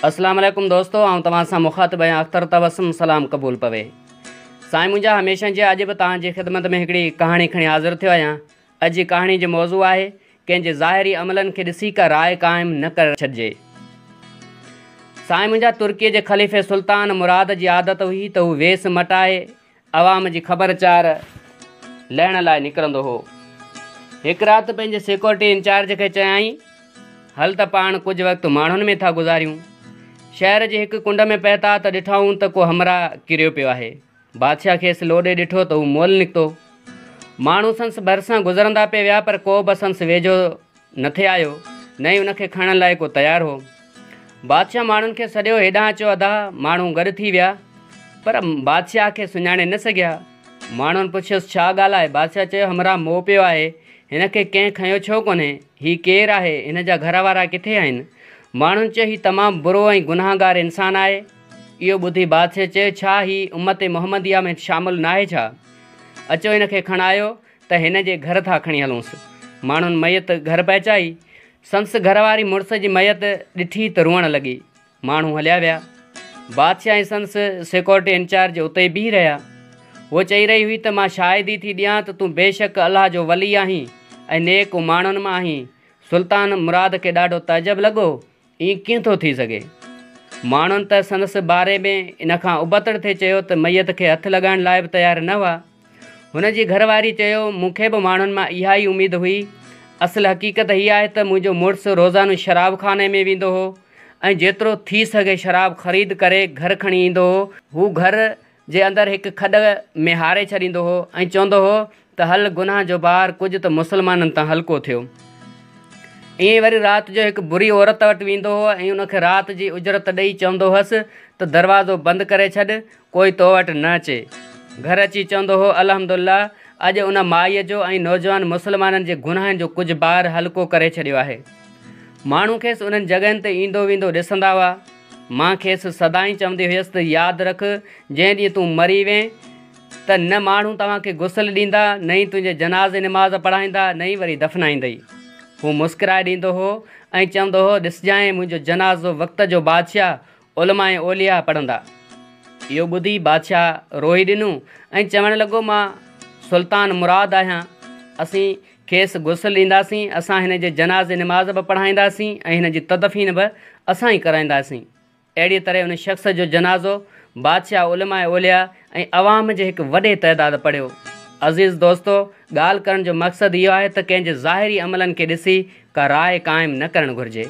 اسلام عليڪم دوستو آئون توهان سان مخاطب آهيان اختر تبسم سلام قبول پوي سائين منهنجا هميشه جيان اڄ به توهان جي خدمت ۾ هڪڙي ڪهاڻي کڻي حاضر ٿيو آهيان اڄ جي ڪهاڻي جو موضوع آهي ڪنهن جي ظاهري عملن کي ڏسي ڪا راء قائم نه ڪري ڇڏجي سائين منهنجا ترڪي جي خليفي سلطان مراد جي عادت هئي ته هو ويس مٽائي عوام جي خبر چار لهڻ لاء نڪرندو هو. هڪ رات پنهنجي سيڪيورٽي انچارج کي چيائين، هل ته پاڻ ڪجهه وقت ماڻهن ۾ ٿا گذاريون. شهر جي هڪ ڪنڊ ۾ پهتا ته ڏٺائون ته ڪو همراهه ڪريو پيو آهي. بادشاهه کيس لوڏي ڏٺو ته هو مئل نڪتو. ماڻهو سندس ڀرسان گذرندا پئي ويا پر ڪو به سندس ويجهو نه ٿي آيو، نه ئي ان کي کڻڻ لاء ڪو تيار هو. بادشاهه ماڻهن کي سڏيو، هيڏانهن اچو ادا. ماڻهو گڏ ٿي ويا، پر بادشاهه کي سڃاڻي نه سگهيا. ماڻهن پڇيس، ڇا ڳالهه آهي؟ بادشاهه چيو، همراهه مئو پيو آهي، هن کي ڪنهن کنيو ڇو ڪونهي؟ هي ڪير آهي؟ هن جا گهر وارا ڪٿي آهن؟ ماڻهن چيو، هي تمام برو ۽ گناهگار انسان آهي. اهو ٻڌي بادشاهه چيو، ڇا هي امت محمديه ۾ شامل ناهي ڇا؟ اچو هن کي کڻايو. ته هن جي گهر ٿا کڻي هلونس. ماڻهن ميت گهر پهچائي. سندس گهر واري مڙس جي ميت ڏٺي ته روئڻ لڳي. ماڻهو هليا ويا. بادشاهه ۽ سندس سيڪيورٽي انچارج اتي ئي بيهي رهيا. هوء چئي رهي هئي ته مان شاهدي ٿي ڏيان ته تون بيشڪ الله جو ولي آهين ۽ نيڪ ماڻهن مان آهين. سلطان مراد کي ڏاڍو تعجب لڳو. ائين ڪيئن ٿو ٿي سگهي؟ ماڻهن ته سندس باري ۾ ان کان ابتڙ ٿي چيو ته ميت کي هٿ لڳائڻ لاء به تيار نه هئا. هن جي گهر واري چيو، مون کي به ماڻهن مان اها ئي اميد هئي. اصل حقيقت هيء آهي ته منهنجو مڙس روزانو شراب خاني ۾ ويندو هو ۽ جيترو ٿي سگهي شراب خريد ڪري گهر کڻي ايندو هو. هو گهر جي اندر هڪ کڏ ۾ هاري ڇڏيندو هو ۽ چوندو هو ته هل گناهه جو بار ڪجهه ته مسلمانن تان هلڪو ٿيو. ائين ئي وري رات جو هڪ بري عورت وٽ ويندو هو ۽ ان کي رات جي اجرت ڏئي چوندو هوس ته دروازو بند ڪري ڇڏ ڪوئي تو وٽ نه اچي. گهر اچي چوندو هو الحمدلله اڄ ان مائيء جو ۽ نوجوان مسلمانن جي گناهن جو ڪجهه بار هلڪو ڪري ڇڏيو آهي. ماڻهو کيس انهن جڳهين تي ايندو ويندو ڏسندا هئا. مان کيس سدائين چوندي هيس ته ياد رک جنهن ڏينهن تون مري وئين ته نه ماڻهو توهان کي غسل ڏيندا نه ئي تنهنجي جنازي نماز پڙهائيندا نه ئي وري دفنائيندئي. هو مسڪرائي ڏيندو هو ۽ چوندو هو ڏسجانء منهنجو جنازو وقت جو بادشاهه، علماء ۽ اولياء پڙهندا. اهو ٻڌي بادشاهه روئي ڏنو ۽ چوڻ لڳو مان سلطان مراد آهيان اسين کيس غسل ڏينداسين، اسان هن جي جنازي نماز به پڙهائينداسين ۽ هن جي تدفين به اسان ئي ڪرائينداسين. اهڙيء طرح ان شخص جو جنازو بادشاهه، علماء اولياء ۽ عوام جي هڪ وڏي تعداد پڙهيو. عزيز دوستو! ڳالهه ڪرڻ جو مقصد اهو آهي ته ڪنهن جي ظاهري عملن کي ڏسي ڪا راء قائم نه ڪرڻ گهرجي.